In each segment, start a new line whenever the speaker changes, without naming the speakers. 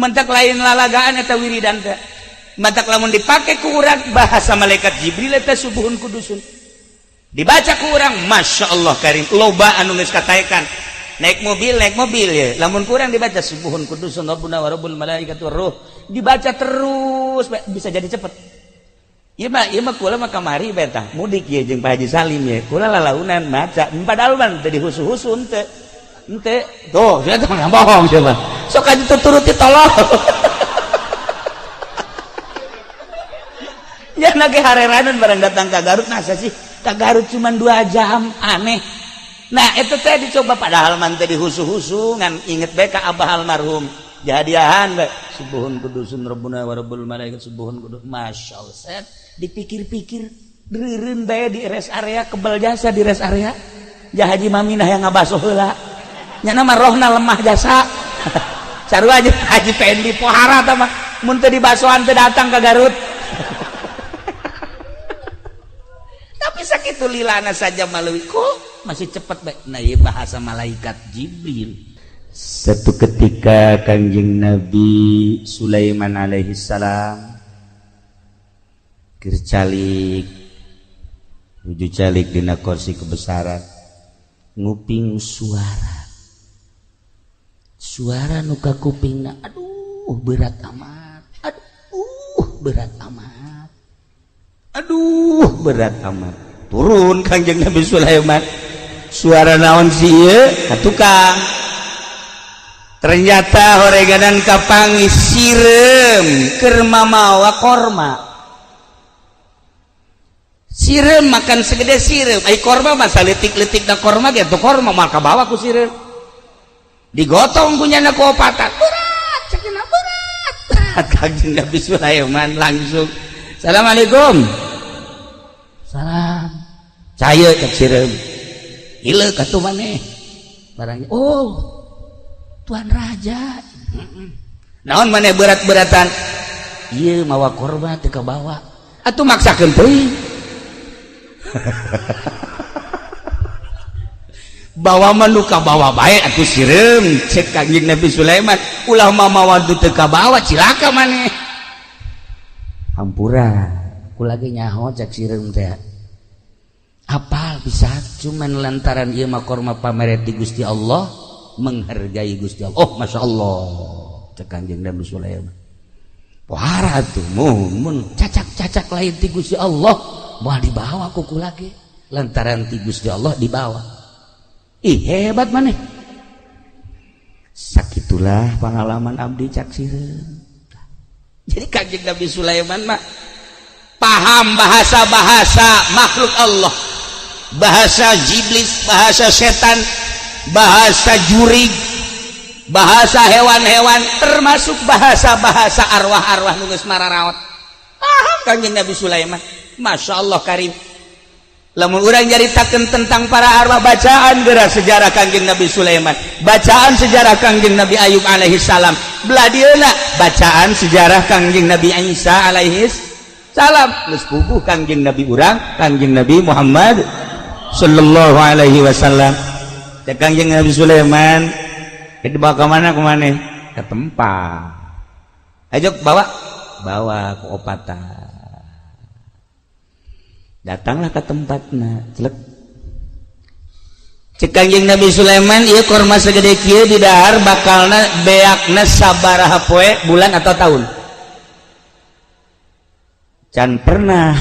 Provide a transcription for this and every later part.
Mentak lain lalagaan eta wiridan teh. Matak lamun dipake ku urang bahasa malaikat Jibril eta subuhun kudusun. Dibaca ku urang, Masya Allah karim, loba anu geus kataekan. Naik mobil ya. Lamun kurang dibaca subuhun kudusun rabbuna wa rabbul malaikatu ruh. Dibaca terus bisa jadi cepet. Ieu mah kula mah kamari beta mudik ya jeung Pak Haji Salim ya. Kula lalaunan maca padahal mah teu dihusu-husu henteu. Henteu. Tuh, saya teh bohong coba. Sok aja tuturuti tolong. Ya lagi hareranan barang datang ke Garut, masa sih ke Garut cuma 2 jam, aneh. Nah itu teh dicoba padahal man teh dihusu-husu ngan inget bae ka abah almarhum. Jadiahan bae subuhun kudusun rabbuna wa rabbul malaikat subuhun kudus. Masya Allah, set dipikir-pikir reureun bae di rest area kebal jasa di rest area. Ja Haji Maminah yang ngabaso heula. Nya mah rohna lemah jasa. Sarua aja Haji Pendi pohara tah mah mun teu dibasoan teu datang ke Garut. Tapi sakitu lilana saja malui kok masih cepat baik. Nah, ieu bahasa malaikat Jibril. Satu ketika Kanjeng Nabi Sulaiman alaihi salam keur calik nuju calik dina kursi kebesaran nguping suara. Suara nu ka kupingna aduh berat amat. Aduh berat amat. Aduh berat amat. Turun Kanjeng Nabi Sulaiman. Suara naon sih ieu? Ka tukang. Ternyata horeganan kapangi sireum keur mamawa korma. Sireum makan segede sireum. Ai korma mah saleutik-leutikna korma ge tuh korma mah kabawa ku sireum. Digotong ku nyana ku opatan. Berat cenah berat. Kanjeng Nabi Sulaiman langsung Assalamualaikum. Salam. Caya cek sireum. Ieu katuh maneh. Barangnya oh. Tuan Raja. Naon maneh berat-beratan? Ieu mawa korma teu kabawa. Atuh maksakeun teuing. Bawa mah nu kabawa bae atuh sireum cek Kanjeng Nabi Sulaiman. Ulah mamawa nu teu kabawa cilaka maneh. Hampura ku lagi nyaho cek sireum teh apal bisa cuman lantaran ieu mah korma pameret di Gusti Allah menghargai Gusti Allah. Oh Masya Allah cek Kanjeng Nabi Sulaiman pohara tuh mun cacak-cacak lain ti Gusti Allah moal dibawa ku lagi lantaran ti Gusti Allah dibawa. Ih hebat maneh. Sakitulah pengalaman abdi cak sireum. Jadi Kanjeng Nabi Sulaiman mah paham bahasa-bahasa makhluk Allah, bahasa iblis, bahasa setan, bahasa jurig, bahasa hewan-hewan, termasuk bahasa-bahasa arwah-arwah nu geus mararaot. Paham Kanjeng Nabi Sulaiman. Masya Allah karim. Lamun urang nyaritakeun tentang para arwah, bacaan geura sejarah Kanjeng Nabi Sulaiman, bacaan sejarah Kanjeng Nabi Ayub alaihi salam, belah dieuna bacaan sejarah Kanjeng Nabi Isa alaihi salam. Geus puguh Kanjeng Nabi urang, Kanjeng Nabi Muhammad sallallahu alaihi wasallam. Cek Kanjeng Nabi Sulaiman, dibawa ke mana kemana? Ke tempat. Ayo bawa, bawa ke opatan. Datanglah ke tempatna, celek. Cek Kanjeng Nabi Sulaiman, ieu korma segede kieu di dahar bakalna beakna sabaraha poe, bulan atau tahun? Can pernah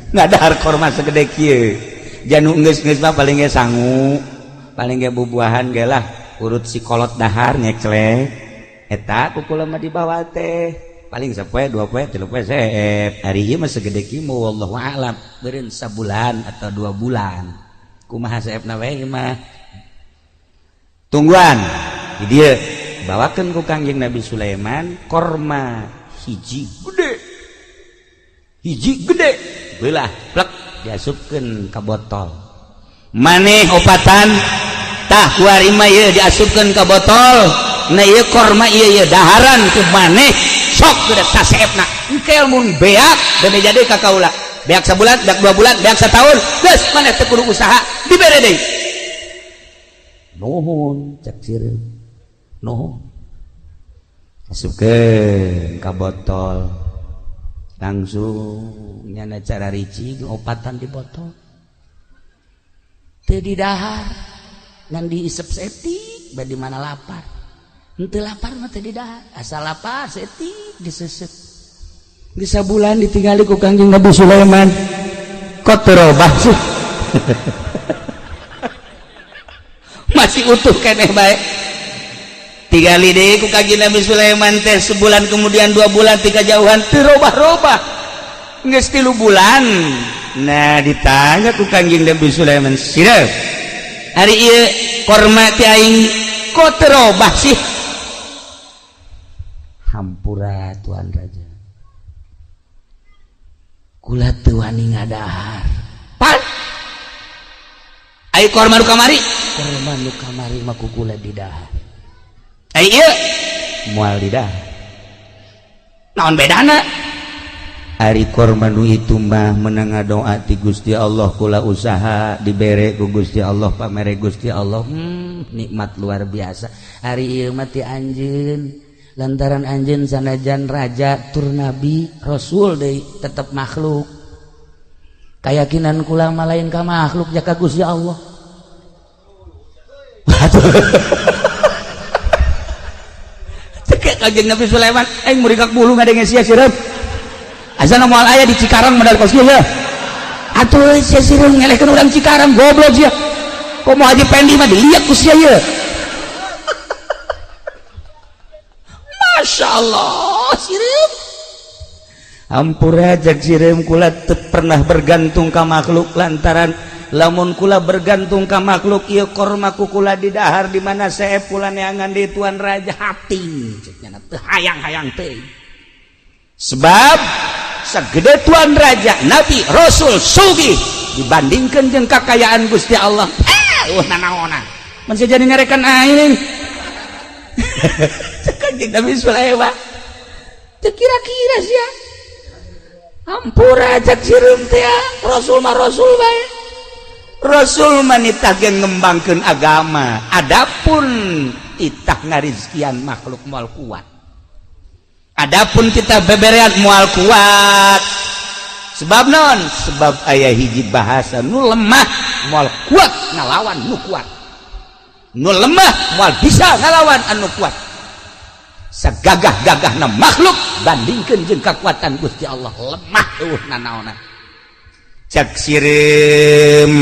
ngadahar korma segede kieu. Janu geus-geus mah paling ge sangu, paling ge bubuahan ge lah, urut si kolot dahar ngeclek. Eta ku kula mah dibawa teh. Paling sapoe, 2 poe, 3 poe seep. Hari ieu mah segede kieu wallahu a'lam, beureun sabulan atau 2 bulan. Kumaha seepna we mah. Tungguan di dieu bawakeun ku Kangjeng Nabi Sulaiman korma hiji gede. Hiji gede belah plek diasupkeun ka botol. Maneh opatan tah kuari mah ieu diasupkeun ka botol. Nah ieu korma ieu ieu daharan ku maneh sok gede saseepna. Engke mun beak bebe jadi ka kaula. Beak sabulan, beak 2 bulan, beak setahun. Geus maneh teu kudu usaha dibere deui. Nuhun cek sireum. Nuhun. Asupkeun ka botol langsung nyana cara ricing opatan di botol teu didahar ngan diisep setik bari mana lapar henteu lapar mah teu didahar asal lapar setik disesep. Bisa bulan ditinggali ku Kangjeng Nabi Sulaiman kok teu robah sih. Masih utuh keneh bae. Tigali deui ku Kangjeng Nabi Sulaiman teh sebulan kemudian 2 bulan 3 jauhan teu robah-robah. Geus 3 bulan. Nah ditanya ku Kangjeng Nabi Sulaiman, "Sireuh, hari ieu korma ti aing kok teu robah sih?" Hampura Tuan Raja. Kula teu wani ngadahar. Pan. Ai korma nu kamari? Korma nu kamari mah ku kula didahar. Ai ieu moal didahar. Naon bedana? Ari korma nu itu mah menang doa ti Gusti Allah, kula usaha dibere ku Gusti Allah, pamere Gusti Allah. Nikmat luar biasa. Ari ieu mah ti anjeun, lantaran anjeun sanajan raja tur nabi rasul deui tetep makhluk. Kayakinan kula mah lain ka makhluk jaka Gusti Allah. Cek Kangjeng Nabi Sulaiman, aing muringkak bulu ngadenge sia sireum. Azana moal aya di Cikarang modal kos kieu. Atuh sia sireum ngelehkeun urang Cikarang goblok sia. Komo Haji Pendi mah dilihat ku sia ieu. Masya Allah sireum. Ampura jak sireum kula teu pernah bergantung ka makhluk lantaran lamun kula bergantung ka makhluk ieu korma ku kula didahar di mana seep kula neangan di Tuan Raja hati cek nya teu hayang-hayang teuing. Sebab segede Tuan Raja Nabi Rasul sugih dibandingkan jeung kakayaan Gusti Allah. Nanaonan mun jadi nyarekan aing. Cek Kanjeng Nabi Sulaiman teu kira-kira sia. Ampura cek sireum teh Rasul mah Rasul bae. Rasul mah nitah ge ngembangkeun agama, adapun itah ngarizkian makhluk moal kuat. Adapun kita beberean moal kuat. Sebab non? Sebab aya hiji bahasa nu lemah moal kuat ngalawan nu kuat. Nu lemah moal bisa ngalawan anu kuat. Sagagah-gagahna makhluk bandingkeun jeung kakuatan Gusti Allah lemah eueuh nanaonan. Cak sireum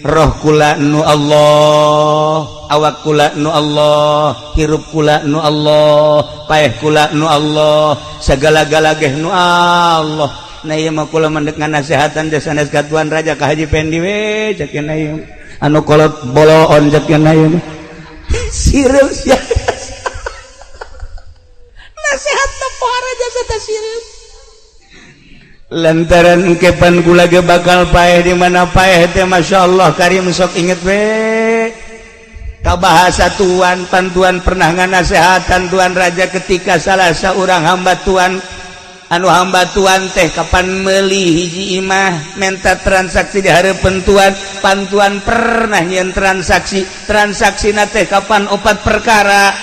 roh kula nu Allah, awak kula nu Allah, hirup kula nu Allah, paeh kula nu Allah, segala-gala geh nu Allah. Nah ieu mah kula mendek nganasehatan teh sanes ka Tuan Raja ka Haji Pendi we cek cenah ieu. Anu kolot boloon cek cenah ieu. Sireum sia. Nasehat teh pohara jasa teh sireum. Lantaran kepan kula ge bakal paeh di mana paeh teh Masya Allah karim sok inget we ka bahasa Tuan pantuan pernah nganasehatan Tuan Raja ketika salah seorang hamba Tuan anu hamba Tuan teh kapan meuli hiji imah menta transaksi di hareupeun Tuan pantuan pernah nyeun transaksi transaksina teh kapan opat perkara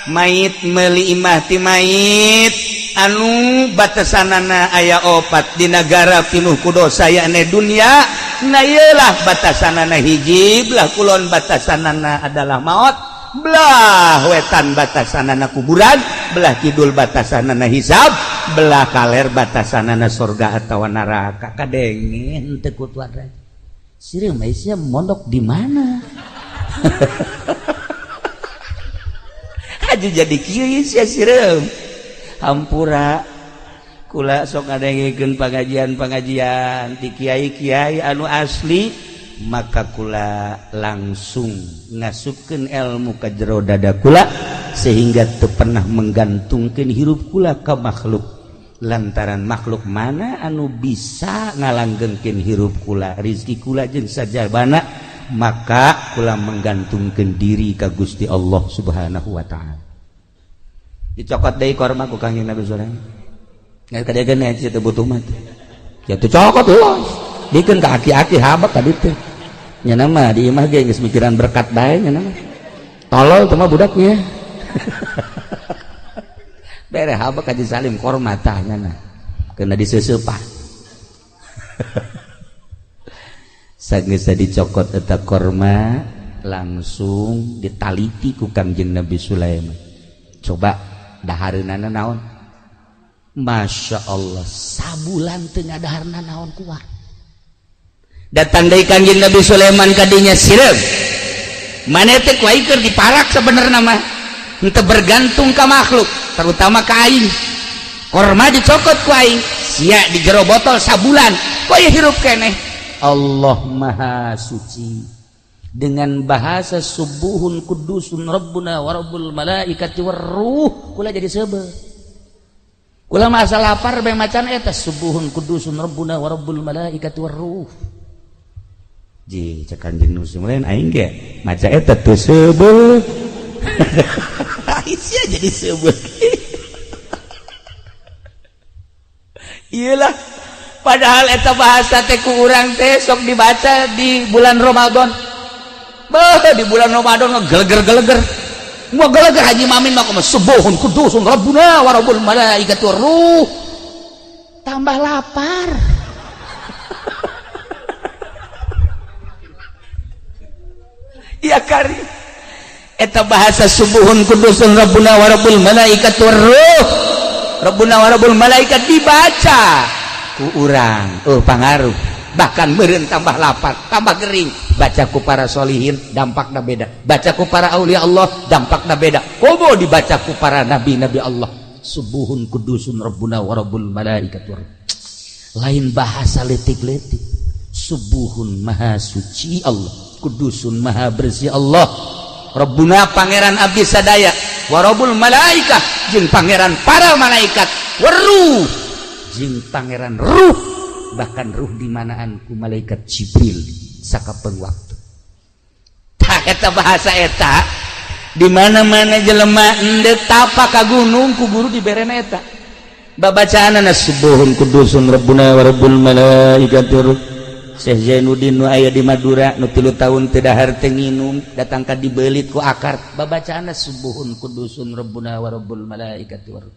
mayit meuli imah ti mayit anu batasanana aya opat di negara pinuh ku dosa yakni dunia nah ieulah batasanana hiji belah kulon batasanana adalah maut belah wetan batasanana kuburan belah kidul batasanana hisab belah kaler batasanana sorga atawa neraka kadenge henteu ku Tuan Raja sireum sia mondok di mana. Haji jadi kieu sia sireum. Hampura kula sok ngadengekeun pengajian-pengajian ti kiai-kiai anu asli maka kula langsung ngasupkeun ilmu ka jero dada kula sehingga teu pernah menggantungkeun hirup kula ka makhluk lantaran makhluk mana anu bisa ngalanggengkeun hirup kula rizki kula jeung sajabana maka kula menggantungkeun diri ka Gusti Allah Subhanahu wa taala. Dicokot deui korma ku Kangjeng Nabi Sulaiman. Ngan kadegeun nya teu butuh mah teh. Ya teu cokot los. Dikeun ka aki-aki habak tadi teh. Nya mah di imah ge geus mikiran berkat bae nya mah. Tolol teh mah budaknya. Bere haba Haji Salim korma tah nyana. Kena diseuseupan. Sageus dicokot eta korma langsung ditaliti ku Kangjeng Nabi Sulaiman. Coba dahareunana naon? Masya Allah, sabulan teu ngadaharna naon kuat. Datang deui Kangjeng Nabi Sulaiman kadinya sireum. Maneh teh ku aing keur diparak sebenarna mah. Henteu bergantung ka makhluk, terutama ka aing. Korma dicokot ku aing, sia di jero botol sabulan, kok ieu hirup keneh. Allah Maha Suci. Dengan bahasa subuhun kudusun rabbuna wa rabbul malaikati warruh, kula jadi seubeuh. Kula masa lapar bae macan eta subuhun kudusun rabbuna wa rabbul malaikati warruh. Ji cek Kanjeng Nabi Sulaiman aing ge maca eta teu seubeuh. Sia jadi seubeuh. Iyalah, padahal eta bahasa teh ku urang teh sok dibaca di bulan Ramadan. Beuh, di bulan Ramadan ngegeleger-geleger. Mau geleger Haji Mamin mah kumaha subuhun kudusun rabbuna wa rabbul malaikati warruh. Tambah lapar. Ya kari eta bahasa subuhun kudusun rabbuna wa rabbul malaikati warruh. Rabbuna wa rabbul malaikat dibaca ku urang, oh pangaruh. Bahkan meureun tambah lapar, tambah gering. Baca ku para solihin dampakna beda, baca ku para aulia Allah dampakna beda, komo dibaca ku para nabi-nabi Allah. Subuhun kudusun rabbuna wa rabbul malaikat warruh. Lain bahasa leutik-leutik. Subuhun maha suci Allah, kudusun maha bersih Allah, Rabbuna pangeran abdi sadaya, wa rabbul malaikah jeung pangeran para malaikat, waruh jeung pangeran ruh, bahkan ruh dimanaan ku malaikat Jibril sakapeung waktu. Tah eta bahasa eta di mana-mana jelema endek tapa ka gunung ku guru diberena eta. Babacaanana subuhun kudusun rabbuna wa rabbul malaikati. Syekh Zainuddin nu aya di Madura nu 3 tahun teu dahar teu nginum datang ka dibeulit ku akar babacaanna subuhun kudusun rabbuna wa rabbul malaikati war.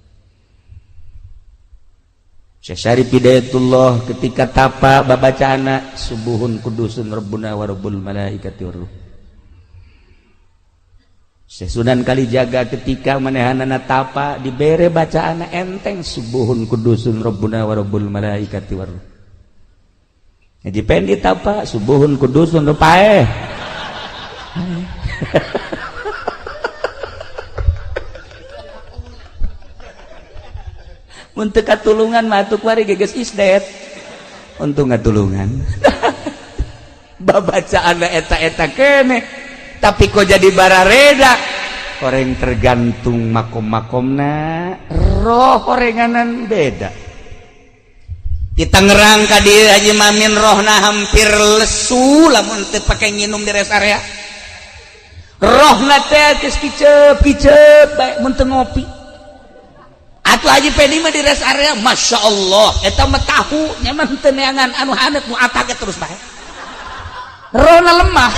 Syekh Syarif Hidayatullah ketika tapa babacaanna subuhun kudusun rabbuna wa rabbul malaikati war. Syekh Sunan Kalijaga ketika manehanana tapa dibere bacaanna enteng subuhun kudusun rabbuna wa rabbul malaikati war. Haji Pendi tapa subuhun kudusun paeh. Mun teu katulungan mah atuh kuari geus isdet. Untung ngatulungan. Babacaanna eta-eta keneh. Tapi kok jadi barareda. Koreng tergantung makom-makomna, roh korenganan beda. Di Tangerang ka dieu Haji Mamin rohna hampir lesu lamun teu pake nginum di rest area. Rohna teh geus kicep-kicep bae mun teu ngopi. Atuh Haji Pedi mah di rest area Masya Allah eta mah tahu nya mah teu neangan anu haneut nu atake terus bae. Rohna lemah.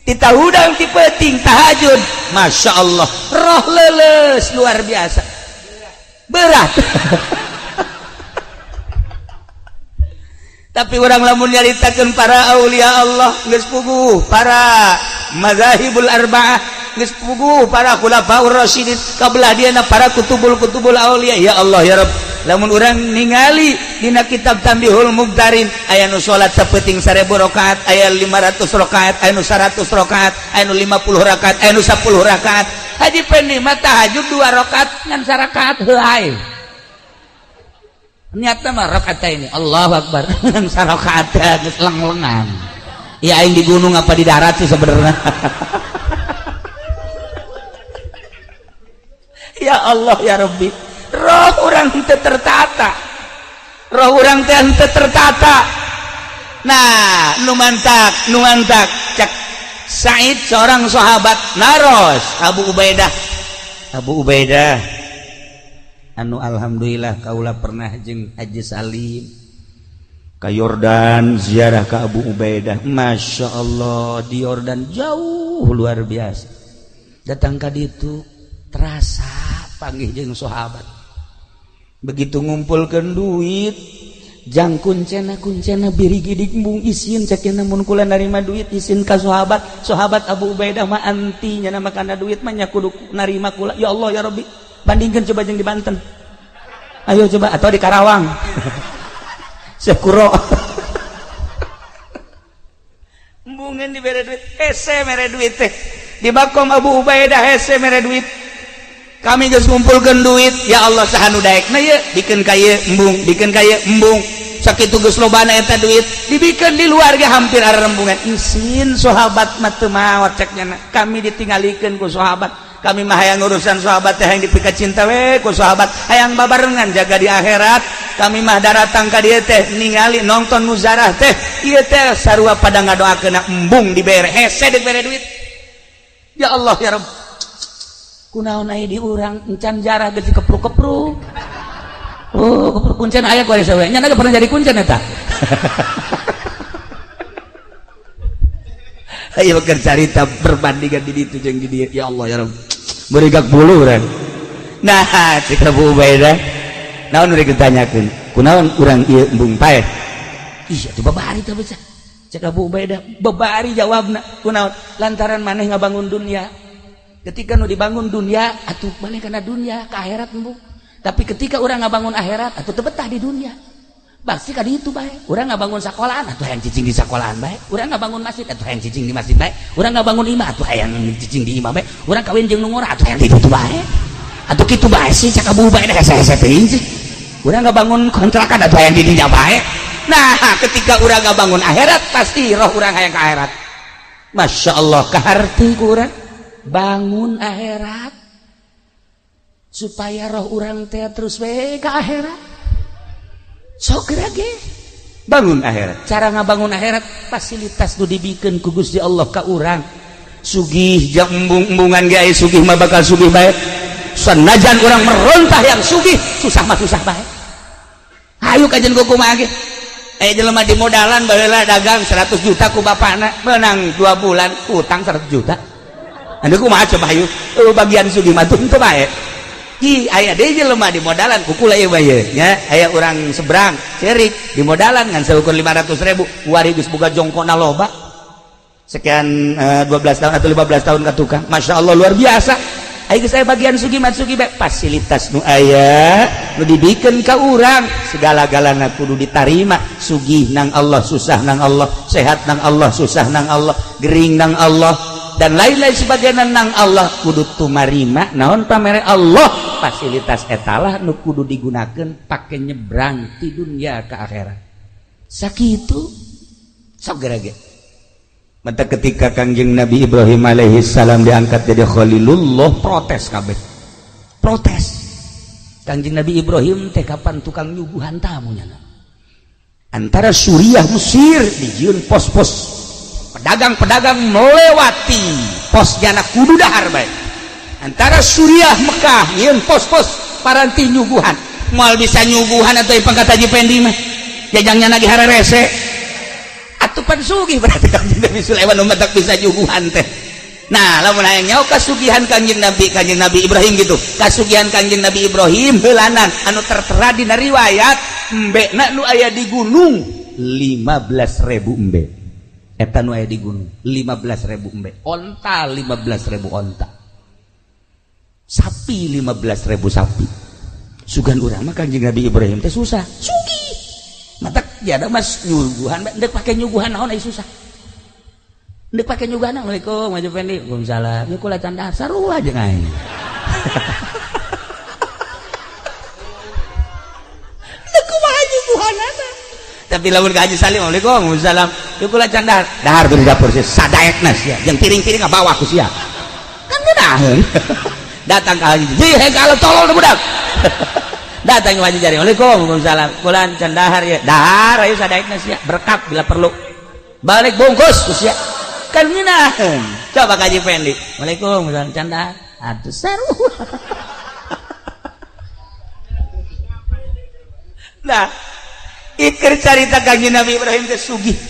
Ti tahudang ti peuting tahajud Masya Allah roh leuleus luar biasa. Berat. Tapi orang lamun nyaritakeun para aulia Allah geus puguh para mazahibul arba'ah geus puguh para khulafaur rasyidin kabelah dieuna para kutubul-kutubul aulia. Ya Allah ya Rabb, lamun urang ningali dina kitab Tambihul Mubtarin aya nu salat sapeuting 1000 rakaat, aya 500 rakaat, aya nu 100 rakaat, aya nu 50 rakaat, aya nu 10 rakaat. Haji Pendi mah tahajud 2 rakaat ngan sarakaat heuay. Nyata mah rakaat ini Allahu Akbar ngan sarakaat geus leng-lengan. Ya aing di gunung apa di darat sih sebenarnya. Ya Allah ya Rabbi, roh urang teu tertata. Roh urang teh henteu tertata. Nah, nu mantak cek Said seorang sahabat naros Abu Ubaidah. Abu Ubaidah anu alhamdulillah kaula pernah jeung Haji Salim ka Yordan ziarah ka Abu Ubaidah. Masya Allah di Yordan jauh luar biasa. Datang ka ditu terasa panggih jeung sahabat. Begitu ngumpulkeun duit jang kuncena kuncena birigidik embung isin cek mun kula narima duit isin ka sahabat. Sahabat Abu Ubaidah mah anti nya makana duit mah nya kudu narima kula. Ya Allah ya Rabbi, bandingkeun coba jeung di Banten. Ayo coba atau di Karawang. Sekuro. Embungan dibere duit, hese mere duit teh. Di bakom Abu Ubaidah hese mere duit. Kami geus ngumpulkeun duit, ya Allah saha nu daekna ieu, bikeun ka ieu embung, bikeun ka ieu embung. Sakitu geus lobana eta duit, dibikeun di luar ge hampir arembungan. Isin sahabat mah teu maot cek nya. Kami ditinggalikeun ku sahabat. Kami mah hayang urusan sahabat teh hayang dipika cinta we ku sahabat, hayang babarengan jaga di akhirat. Kami mah daratang ka dieu teh ningali nonton muzarah teh, ieu teh sarua pada ngadoakeun embung dibere hese dibere duit. Ya Allah ya Rabb. Kunaon aya di urang encan jarah geus kepruk-kepruk. Oh, kepruk kuncen aya ku ari sawe. Nya pernah jadi kuncen eta. Ayo keur carita perbandingan di ditu jeung di dieu. Ya Allah ya Rabb. Berigak bulu urang. Nah, cek Abu Ubaidah. Naon rek ditanyakeun? Kunaon urang ieu embung paeh? Ih, atuh babari teh bocah. Cek Abu Ubaidah, babari jawabna. Kunaon? Lantaran maneh ngabangun dunia. Ketika nu dibangun dunia, atuh balik kana dunia, ke akhirat embung. Tapi ketika urang ngabangun akhirat, atuh teu betah di dunia. Pasti ka ditu bae. Urang ngabangun sekolahan, atuh hayang cicing di sekolahan bae. Urang ngabangun masjid, atuh hayang cicing di masjid bae. Urang ngabangun imah, atuh hayang cicing di imah bae. Urang kawin jeung nu ngora, atuh hayang di ditu bae. Atuh kitu bae sih cak Abu Ubaidah hese-hese teuing sih. Urang ngabangun kontrakan atuh hayang di dinya bae. Nah, ketika urang ngabangun akhirat, pasti roh urang hayang ka akhirat. Masya Allah, kaharti ku urang bangun akhirat supaya roh urang teh terus we ka akhirat. Sok ge bangun akhirat. Cara ngabangun akhirat fasilitas nu dibikeun ku Gusti Allah ka urang. Sugih jang embung-embungan ge aya sugih mah bakal sugih bae. Sanajan urang merontah yang sugih, susah mah susah bae. Hayu kajen kumaha ge. Jelema di modalan baheula dagang 100 juta ku bapakna, menang 2 bulan utang 100 juta. Anu kumaha coba hayu? Bagian sugih mah teu bae. Ih, aya deui jelema di modalan ku kula ieu mah ye nya, aya urang seberang cerik di modalan ngan saukur 500.000, wari geus boga jongkona loba. Sekian 12 tahun atau 15 tahun ka tukang. Masya Allah luar biasa. Ayo saya bagian sugih mah sugih bae, fasilitas nu aya nu dibikeun ka urang segala-galana kudu ditarima. Sugih nang Allah, susah nang Allah, sehat nang Allah, susah nang Allah, gering nang Allah, dan lain-lain sebagainya nang Allah, kudu tumarima naon pamere Allah. Fasilitas etalah nu kudu digunakan pake nyebrang ti dunia ke akhirat. Sakitu sok gerege. Mata ketika Kangjeng Nabi Ibrahim alaihi salam diangkat jadi Khalilullah, protes kabeh. Protes. Kangjeng Nabi Ibrahim teh kapan tukang nyuguhan tamu nya. Antara Suriah Mesir dijieun pos-pos pedagang-pedagang melewati pos jana kudu dahar bae. Antara Suriah Mekah nyieun pos-pos paranti nyuguhan. Moal bisa nyuguhan atau pangkat Haji Pendi mah. Jajangnya lagi hararese. Atuh pan sugih berarti Kangjeng Nabi Sulaiman nu matak bisa nyuguhan teh. Nah, lamun hayang nyaho kasugihan Kangjeng Nabi Ibrahim gitu. Kasugihan Kangjeng Nabi Ibrahim heulanan anu tertera dina riwayat embekna nu aya di gunung 15.000 embe. Eta nu aya di gunung 15.000 embe. Onta 15.000 onta. Sapi 15.000 sapi. Sugan urang mah Kangjeng Nabi Ibrahim teh susah. Sugih. Matak jada mas nyuguhan ndek pake nyuguhan naon ai susah. Ndek pake nyuguhan Assalamualaikum Haji Fendi. Waalaikumsalam. Ieu kula can dahar sarua jeung aing. Ndek kumaha nyuguhanana. Tapi lamun ka Haji Salim Waalaikumsalam. Waalaikumsalam. Ieu kula can dahar. Dahar tuh di dapur sia sadaekna sia. Jeung piring-piring ngabawa ku sia. Kan ngeunaheun. Datang ka Haji. Ji hei kalau tolol budak. Datang ke Haji Jari. Waalaikumsalam. Kula can dahar ya. Dahar ayo sadaekna sia. Berkat bila perlu. Balik bungkus ku sia. Kan ngeunaheun. Coba ka Haji Fendi. Waalaikumsalam can dahar. Atuh sarua. Nah, iker carita Kangjeng Nabi Ibrahim teh sugih.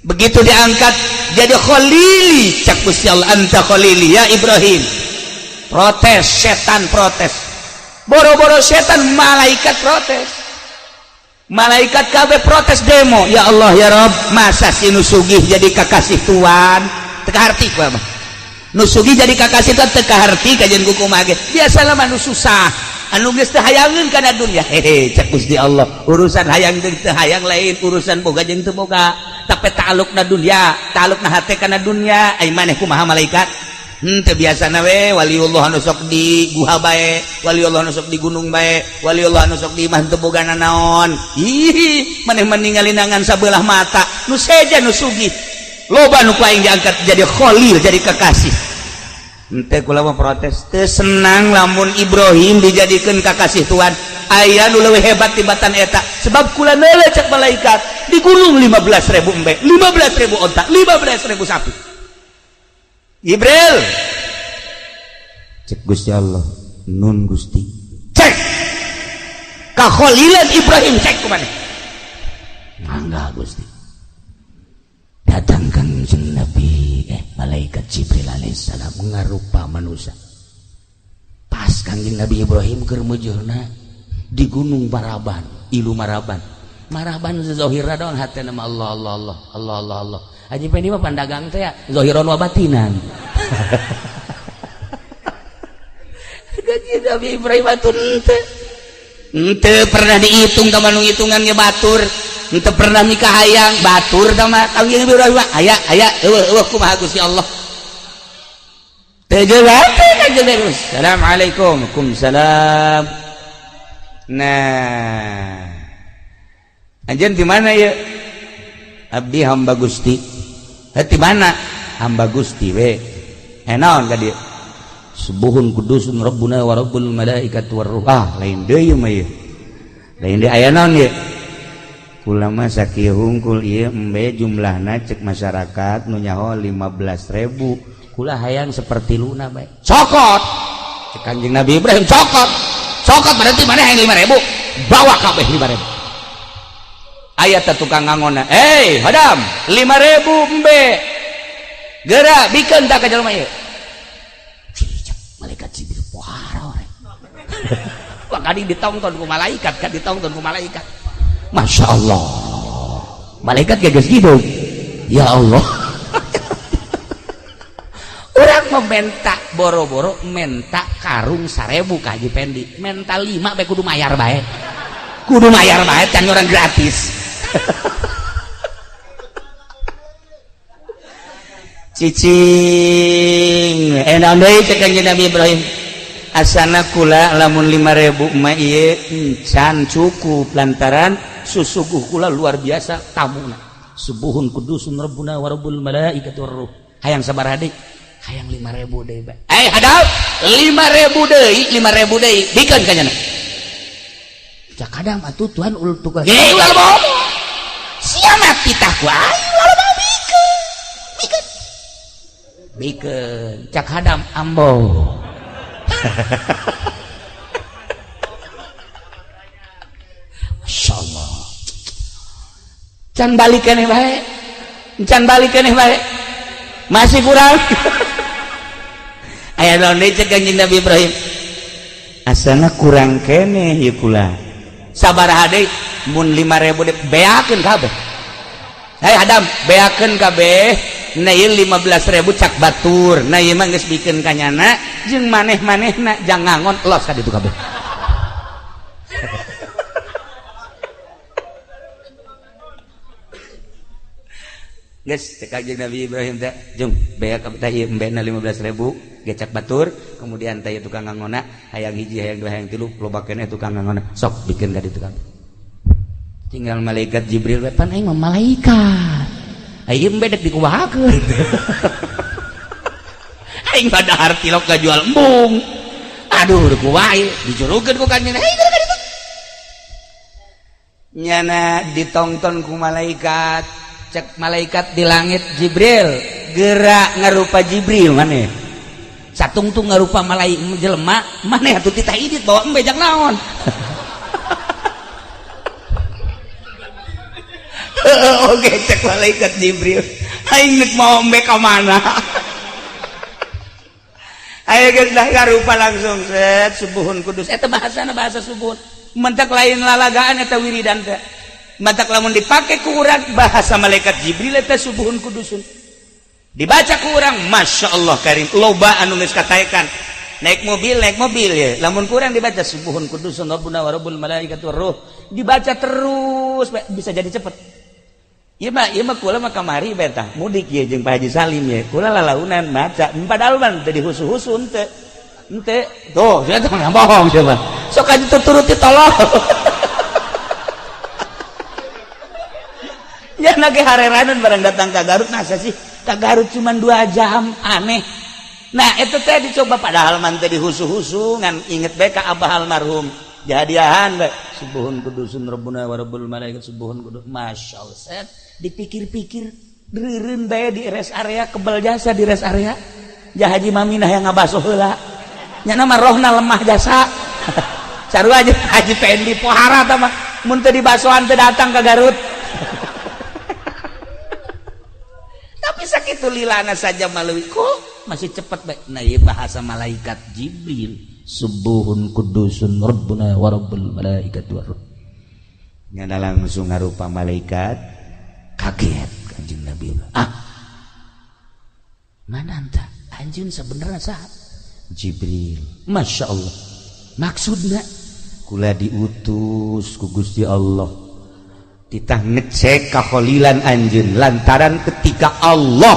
Begitu diangkat jadi khalili, cak Gusti Allah, anta khalili ya Ibrahim. Protes setan, protes boro-boro setan, malaikat protes, malaikat kabeh protes demo. Ya Allah ya Rob, masa si nu sugih jadi kakasih tuan? Teu kaharti ku mah nu sugih jadi kakasih tuan, teu kaharti kajian ku kumaha ge. Biasalah mah nu susah anu geus teu hayangeun kana dunya. Hehe, cek Gusti Allah, urusan hayang jeung teu hayang lain urusan boga jeung teu boga, tapi ta'alluqna dunya, ta'alluqna hate kana dunya. Ai maneh kumaha, malaikat? Teu biasana we waliullah anu sok di guha bae, waliullah anu sok di gunung bae, waliullah anu sok di imah teu boga nanaon. Ih, maneh mah ngan sabelah mata. Nu seja nu sugih loba nu ku aing diangkat jadi khalil, jadi kekasih. Henteu, kula mah protes, teu senang lamun Ibrahim dijadikeun kakasih Tuhan. Aya nu leuwih hebat tibatan eta, sebab kula neuleuh, cek malaikat, di gunung 15.000 embe, 15.000 onta, 15.000 sapi. Jibril, cek Gusti Allah, nun Gusti. Cek kakholilan Ibrahim, cek kumaneh. Mangga Gusti. Datang Kangjeng Nabi, malaikat Jibril alaihissalam ngarupa manusia. Pas Kangjeng Nabi Ibrahim keur mujurna di Gunung Maraban, ilu Maraban. Maraban zahirna doang, hatena mah Allah Allah Allah Allah Allah Allah. Haji Pendi mah pandagang teh ya, zahiron wa batinan. Kangjeng Nabi Ibrahim atuh henteu. Henteu pernah dihitung ka nu hitungannya batur. Henteu pernah nikah hayang batur da mah Kangjeng Nabi Ibrahim aya aya eueuh eueuh kumaha Gusti Allah. Teu jelas teh Kangjeng Nabi. Assalamualaikum. Waalaikumsalam. Nah, anjeun di mana ya? Abdi hamba Gusti. Hati mana? Hamba Gusti we. Eh, naon ka dieu? Subuhun kudusun rabbuna wa rabbul malaikati warruh. Ah, lain deui mah ieu. Lain deui, aya naon ieu? Kula mah sakieu hungkul ieu embe jumlahna, cek masyarakat nu nyaho 15.000. Kula hayang seperti luna bae. Cokot. Cek Kanjeng Nabi Ibrahim, cokot. Cokot berarti mana yang 5.000? Bawa kabeh 5.000. Aya teh tukang ngangona, "Hey, hadam, 5.000 embe. Geura bikeun tak ka jelema ieu." Cicak malaikat Jibril pohara ore. Wah, kadi ditonton ku malaikat, kan ditonton ku malaikat. Masya Allah. Malaikat gak geus hidup. Ya Allah. Orang meminta boro-boro menta karung 1.000 ka Haji Pendi. Menta 5 bae kudu mayar bae. Kudu mayar bae, can orang gratis. Cicing, naon deui cek Kanjeng Nabi Ibrahim? Asana kula lamun 5.000 mah ieu encan cukup, lantaran susuguh kula luar biasa tamuna. Subuhun kudusun rabbuna wa rabbul malaikati warruh. Hayang sabaraha deui? Hayang 5.000 deui bae. Eh, hadap 5.000 deui, 5.000 deui bikeun ka nyana. Cak kadang atuh Tuhan ul tukang. Hei, ulah bobo. Sia mati tah ku aing ulah bobo, bikeun. Bikeun. Bikeun. Cak hadam ambo. Masya Allah. Can balik keneh bae. Can balik keneh bae. Masih kurang. Aya naon deui cek Kanjeng Nabi Ibrahim? Asana kurang keneh ieu kula. Sabaraha deui? Mun 5.000 deui beakeun kabeh. Hei hadam, beakeun kabeh. Nah ieu 15.000 cak batur. Nah ieu mah geus bikeun ka nyana jeung maneh-manehna jang ngangon los ka ditu kabeh. Geus cek Kanjeng Nabi Ibrahim teh, jung beak kabeh teh ieu embena 15.000 gecak batur, kemudian teh tukang ngangona hayang hiji, hayang dua, hayang tilu, loba keneh tukang ngangona, sok bikeun ka ditu kabeh. Tinggal malaikat Jibril we, pan aing mah malaikat. Aing embe dek dikumahakeun. Aing mah dahar tilok jual embung. Aduh, kumaha ieu dijurukeun ku kanjeng. Hei, ka ditu. Nyana ditongton ku malaikat, cek malaikat di langit, Jibril gerak ngarupa Jibril maneh. Satungtung ngarupa malaikat jelema maneh atuh titah idit bawa embe jang naon. Oke, cek malaikat Jibril, aing nek mau ombe ka mana? Ayo geus dah karupa langsung set subuhun kudus. Eta bahasana bahasa subuhun. Mentak lain lalagaan eta wiridan teh. Matak lamun dipake ku urang bahasa malaikat Jibril eta subuhun kudusun. Dibaca ku urang, Masya Allah karim, loba anu geus kataekan. Naik mobil ya. Lamun kurang dibaca subuhun kudusun rabbuna wa rabbul malaikatu ruh. Dibaca terus bisa jadi cepet. Ieu mah kula mah kamari beta mudik ye jeung Pak Haji Salim ye. Kula lalaunan maca padahal mah teu dihusu-husu henteu. Henteu. Tuh, saya teh bohong coba. Sok aja tuturuti tolong. Ya lagi hareranan barang datang ke Garut, nasa sih ke Garut cuma 2 jam, aneh. Nah itu teh dicoba padahal man teh dihusu-husu ngan inget bae ka abah almarhum. Jadiahan bae subuhun kudusun rabbuna wa rabbul malaikat subuhun kudus. Masya Allah, set dipikir-pikir reureun bae di rest area, kebel jasa di rest area. Ja Haji Maminah yang ngabaso heula. Nya mah rohna lemah jasa. Sarua aja Haji Pendi pohara tah mah mun teu dibasoan teu datang ke Garut. Tapi sakitu lilana saja maleuwi kok masih cepet bae. Nah ieu bahasa malaikat Jibril subuhun kudusun rabbuna wa rabbul malaikati war ruh. Nyana langsung ngarupa malaikat kaget Kanjeng Nabi. Ah, mana anta anjeun sebenarnya saha? Jibril. Masya Allah. Maksudna kula diutus ku Gusti Allah titah ngecek kakholilan anjeun lantaran ketika Allah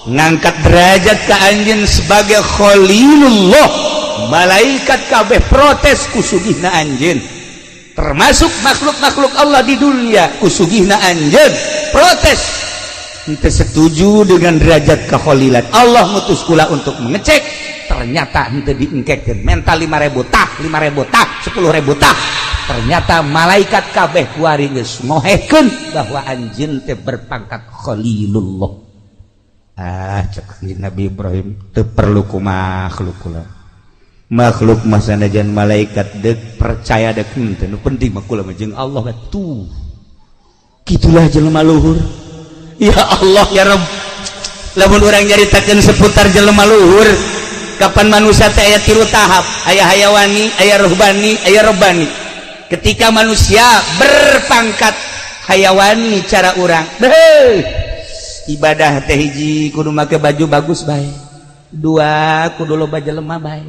ngangkat derajat ke anjeun sebagai khalilullah, malaikat kabeh protes kusugihna anjeun, termasuk makhluk-makhluk Allah di dunia kusugihna anjeun protes henteu setuju dengan derajat kekholilan. Allah mutus kula untuk mengecek, ternyata henteu diengkekeun mental 5.000 tah, 5.000 tah, 10.000 tah. Ternyata malaikat kabeh kuari geus ngohekeun bahwa anjeun teh berpangkat khalilullah. Ah, cek Nabi Ibrahim teu perlu ku makhluk kula. Makhluk mah sanajan malaikat deuk percaya deuk henteu, nu penting mah kula mah jeung Allah tuh. Kitulah jelema luhur. Ya Allah ya Rabb. Lamun urang nyaritakeun seputar jelema luhur, kapan manusia teh aya tilu tahap, aya hayawani, aya ruhbani, aya robbani. Ketika manusia berpangkat hayawani cara urang, beuh, ibadah teh hiji kudu make baju bagus bae, dua kudu loba jelema bae,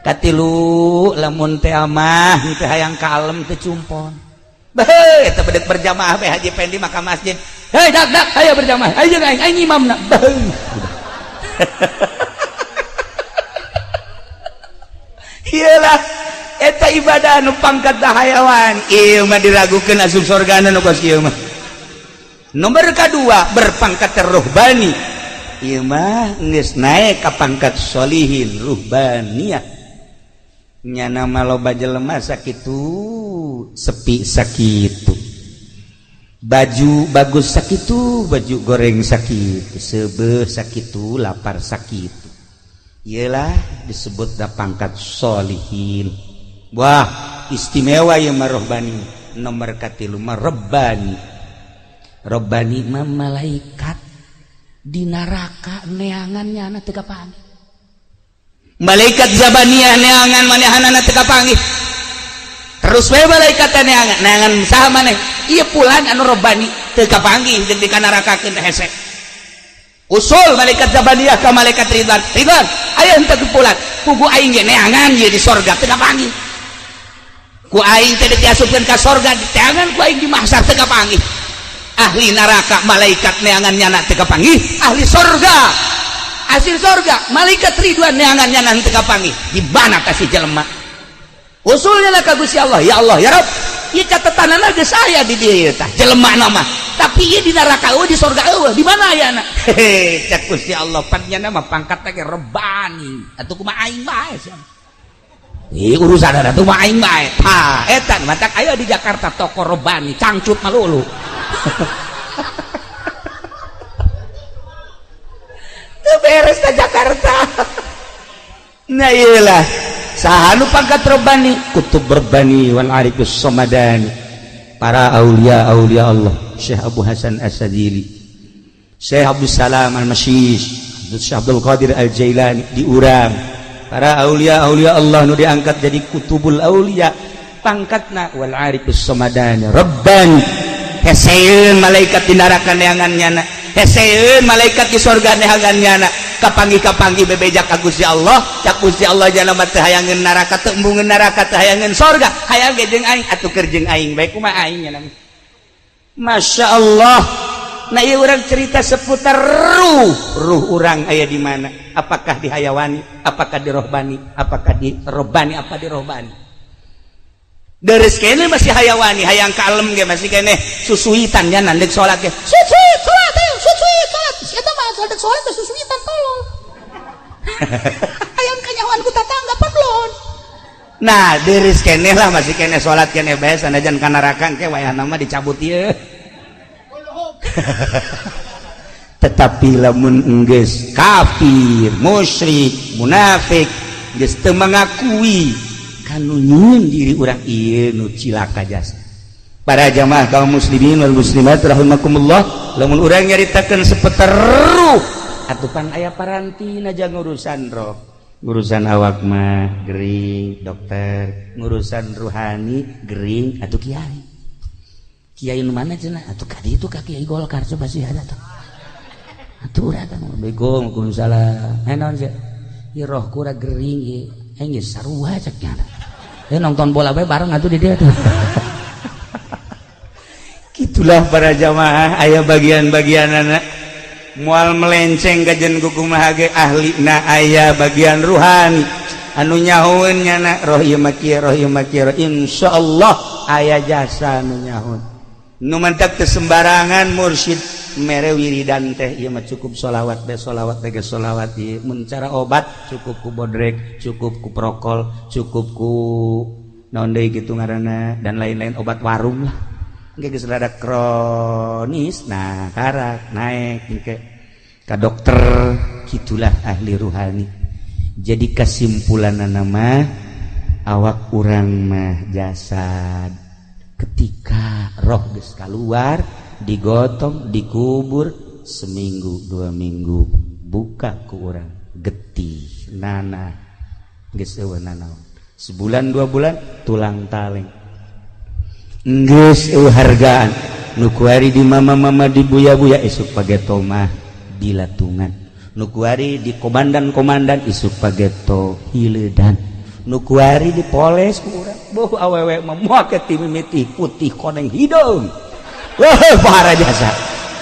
katilu lamun teh mah teh hayang kalem teh cumpon. Beuh, eta bedek berjamaah bae Haji Pendi maka masjid. Hei dak dak ayo berjamaah, ayo jeung aing, aing imamna. Beuh. Iyalah eta ibadah anu pangkat hayawan ieu mah diragukeun asup sorgana nu kos ieu mah. Nomor kedua berpangkat ruhbani ieu mah geus naik ka pangkat sholihin ruhbaniyah. Nyana mah loba jelema sakitu sepi sakitu, baju bagus sakitu, baju goreng sakitu, seubeuh sakitu, lapar sakitu. Iyalah disebut da pangkat sholihin. Wah, istimewa ya marohbani. Nomor katilu mah robbani. Robbani mah malaikat di neraka neangan nyana teu kapanggih. Malaikat zabaniyah neangan manehanana teu kapanggih. Terus we malaikat neangan, neangan saha maneh? Ieu pulan anu robbani teu kapanggih jeung dikanarakakeun teh hese. Usul malaikat zabaniyah ka malaikat Ridwan. Ridwan, aya henteu pulan. Pugu aing ge neangan ieu di sorga teu kapanggih. Ku aing teh diasupkeun ka sorga, diteangan ku aing di mahsyar teu kapanggih. Ahli neraka malaikat neangan nyana teu kapanggih, ahli sorga hasil sorga malaikat Ridwan neangan nyana teu kapanggih. Di mana kasih jelema? Usulnya lah ka Gusti Allah, ya Allah ya Rabb, ieu catetanana geus aya di dieu tah jelema mah. Tapi ieu di neraka eueuh, di sorga eueuh, di mana ayana? Hehe, cek Gusti Allah pan nyana mah pangkat teh rebani. Atuh kumaha aing bae sia. Ih urusan ada tuh mah aing bae. Tah eta matak aya di Jakarta toko robani cangcut malulu. Teu beres ta Jakarta. Nah iyalah saha nu pangkat robani, kutub robani wal arifus somadani, para aulia aulia Allah. Syekh Abu Hasan As-Sadili, Syekh Abdul Salam Al-Masyish, Syekh Abdul Qadir Al-Jailani, di urang para aulia-aulia Allah nu diangkat jadi kutubul aulia pangkatna wal arifus somadani rabbani. Heseun malaikat di neraka neangan nyana, heseun malaikat di sorga neangan nyana. Kapanggih-kapanggih bebeja ka Gusti Allah, cak Gusti Allah jana mah teu hayangeun neraka, teu embungeun neraka, teu hayangeun sorga, hayang ge jeung aing atuh keur jeung aing bae kumaha aing nya. Masya Allah. Nah, ieu urang cerita seputar ruh. Ruh urang aya di mana? Apakah di hayawani, apakah di rohbani, apakah di robbani, apa di rohbani? Deres kene masih hayawani, hayang kalem ge masih kene susuitan nya nandek salat ge.
Susuit salat, ayo susuit salat. Eta mah salat salat teh susuitan, tolong. Hayang kanyahoan ku tatangga pablon.
Nah, deres kene lah masih kene salat kene bae sanajan ka neraka ke wayahna mah dicabut ieu. Tetapi lamun enggeus kafir, musyrik, munafik, geus teu mengakui kanu nyieun diri urang, ieu nu cilaka jasa. Para jamaah kaum muslimin wal muslimat rahimakumullah, lamun urang nyaritakeun seputar ruh atuh pan aya parantina jang urusan roh. Urusan awak mah gering dokter, ngurusan ruhani gering atuh kiai. Kiai nu mana cenah? Atuh ka ditu ka Kiai Golkar, coba sih ada tuh. Atuh urang kan bego salah. Eh, naon sih? Ieu roh kura gering ieu. Eh, geus sarua cek nya. Eh, nonton bola bae bareng atuh di dia tuh. Gitulah para jamaah, aya bagian-bagian anak mual melenceng kajen kumaha ge ahli na aya bagian ruhani anu nyahoeun nyana roh ieu mah kieu, roh ieu mah kieu. Insyaallah aya jasa anu nyahoeun nu mantak teu sembarangan mursyid mere wiridan teh. Ieu mah cukup sholawat be, sholawat teh geus sholawat ieu. Mun cara obat cukup ku bodrek, cukup ku prokol, cukup ku naon deui kitu ngaranna, dan lain-lain obat warung lah. Engke geus rada kronis, nah karak naik engke ka dokter. Gitulah ahli ruhani. Jadi kesimpulan nama awak urang mah jasad, ketika roh geus keluar, digotong, dikubur, seminggu 2 minggu buka ku urang getih nana geus eueuh nanaon. Sebulan 2 bulan tulang taleng geus eueuh hargaan. Nu kuari di mama-mama, di buya-buya, isuk pageto mah dilatungan. Nu kuari di komandan-komandan, isuk pageto hiledan. Nu kuari dipoles ku urang boh awewe mah moal ti mimiti putih koneng hidung, wah para jasa,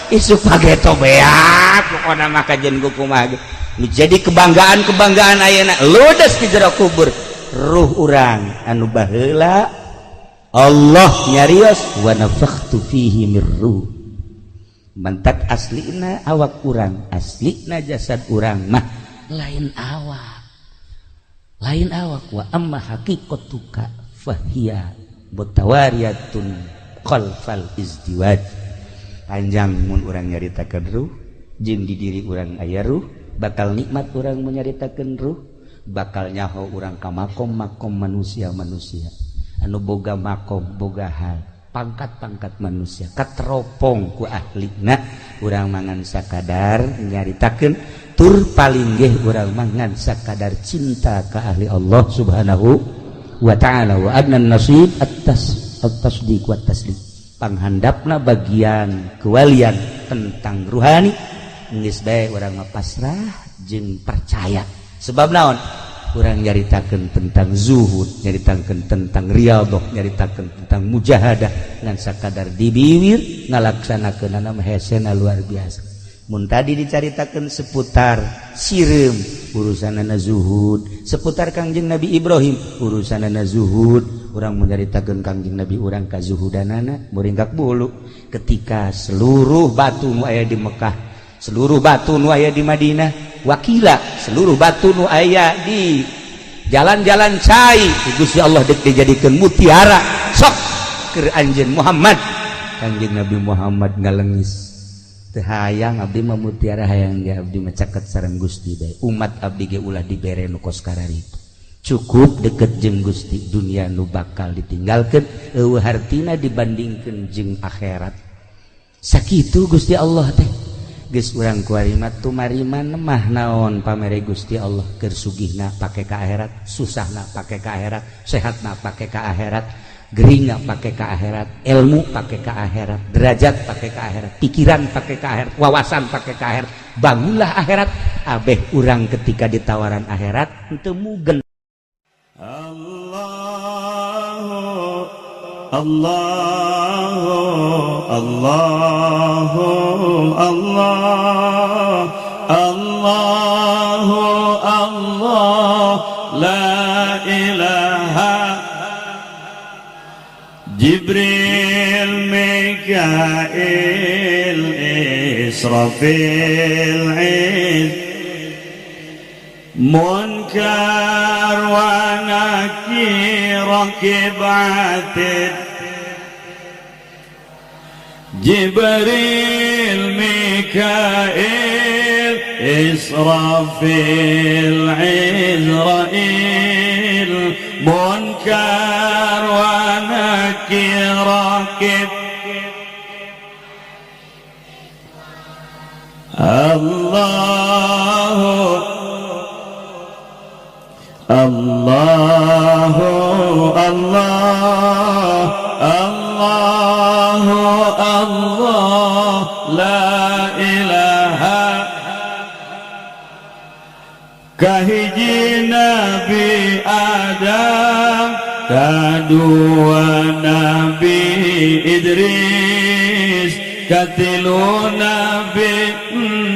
isuk pageto beak. Pokona mah kajen kumaha ge nu jadi kebanggaan-kebanggaan ayeuna ludes di jero kubur. Ruh urang anu baheula Allah nyarios wa nafakhtu fihi mir ruh, mantak aslina awak urang, aslina jasad urang mah lain awak, lain awak. Wa amma haqiqatuka fahiya mutawariyatun khalfal izdiwaj. Panjang mun urang nyaritakeun ruh jeung di diri urang aya ruh. Bakal nikmat urang menyaritakeun ruh, bakal nyaho urang ka makom-makom manusia-manusia anu boga makom, boga hal, pangkat-pangkat manusia kateropong ku ahlina. Urang mangan sakadar nyaritakeun, tur paling geh urang mangan sakadar cinta ka ahli Allah Subhanahu wa ta'ala. Wa adnan nasib atas at-tasdiq wa taslim. Panghandapna bagian kewalian tentang ruhani geus bae urang mah pasrah jeung percaya. Sebab naon? Urang nyaritakeun tentang zuhud, nyaritakeun tentang riyadhah, nyaritakeun tentang mujahadah ngan sakadar di bibir, ngalaksanakeunana mah hesena luar biasa. Mun tadi dicaritakeun seputar sireum, urusanana zuhud, seputar Kangjeng Nabi Ibrahim, urusanana zuhud. Urang menyaritakeun Kangjeng Nabi urang kazuhudanana muringkak bulu. Ketika seluruh batu nu aya di Mekah, seluruh batu nu aya di Madinah, wakila seluruh batu nu aya di jalan-jalan cai, Gusti Allah dek dijadikan mutiara sok keur anjeun Muhammad, Kangjeng Nabi Muhammad ngalengis, "Teu hayang abdi mah mutiara, hayang ge abdi mah caket sareng Gusti bae. Umat abdi ge ulah dibere nu kos kararitu, cukup deket jeung Gusti. Dunia nu bakal ditinggalkeun eueuh hartina dibandingkeun jeung akhirat." Sakitu Gusti Allah teh. Geus urang kuari mah tumariman mah naon pamere Gusti Allah, keur sugihna pake ka akhirat, susahna pake ka akhirat, sehatna pake ka akhirat, geringna pake ka akhirat, ilmu pake ka akhirat, derajat pake ka akhirat, pikiran pake ka akhirat, wawasan pake ka akhirat. Bangunlah akhirat. Abeh urang ketika ditawaran akhirat teu mugen.
Allah Allah Allah Allah Allah Allah la ilaha. Jibril, Mikail, Israfil, Munkar wa Nakir, Rakib, Atid, Jibril, Mikail, Israfil, Izrail, Munkar wa Nakir, Rakib. Allah Allah Allah Allah Allah la ilaha. Kahiji Nabi Adam, kadua Nabi Idris, katilu Nabi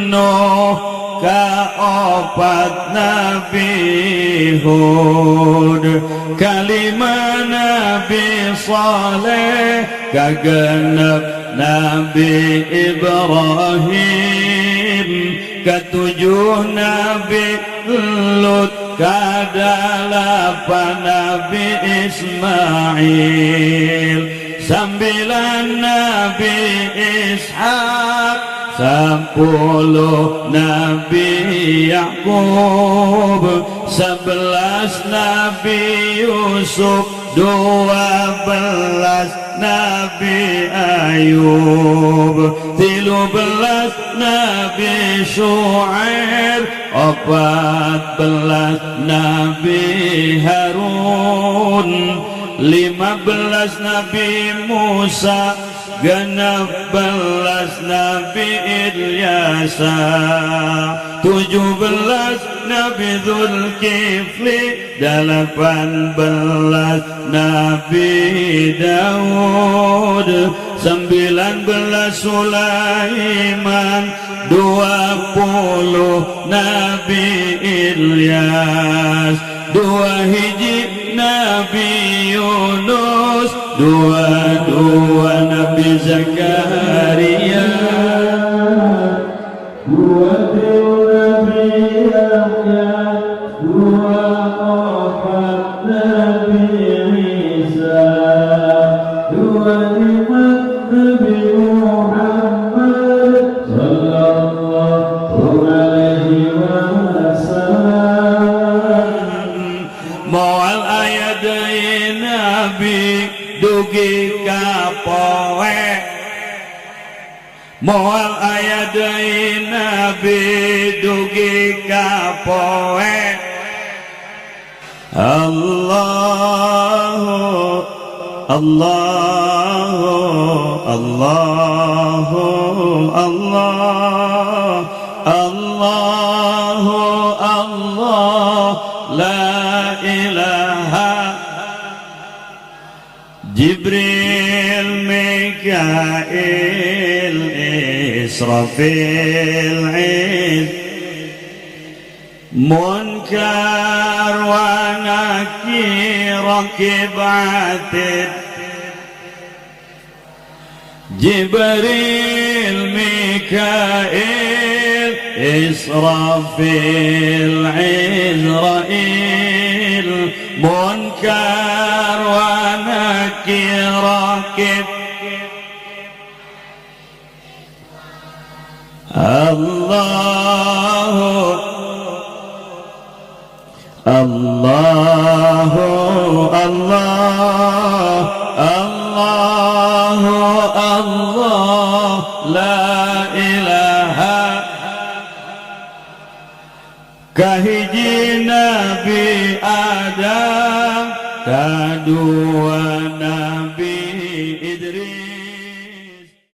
Nuh, kaopat Nabi Hud, kalima Nabi Saleh, kagenep Nabi Ibrahim, ketujuh Nabi Lut, kadalapan Nabi Ismail, sambilan Nabi Ishak, 10 Nabi Yakub, 11 Nabi Yusuf, 12 Nabi Ayub, 13 Nabi Shu'aib, 14 Nabi Harun, 15 Nabi Musa, 16 Nabi Ilyasa, 17 Nabi Zulkifli, 18 Nabi Daud, 19 Sulaiman, 20 Nabi Ilyas, 2 hiji Nabi Yunus, 22 Nabi Zakaria, 23 Nabi Yahya, 24 Nabi Isa, 25 Nabi Muhammad sallallahu alaihi wasallam. Moal aya deui nabi dugi ka poe, moal aya deui nabi dugi ka poe. Allah Allah Allah Allah Allah Allah la ilaha. Jibril, Mikail, Israfil, Munkar wa Nakir, Rakib, Atid, Jibril, Mikail, Israfil, Izrail, Munkar wa Nakir, Rakib. Allah Allah Allah Allah Allah. Kahiji Nabi Adam, kadua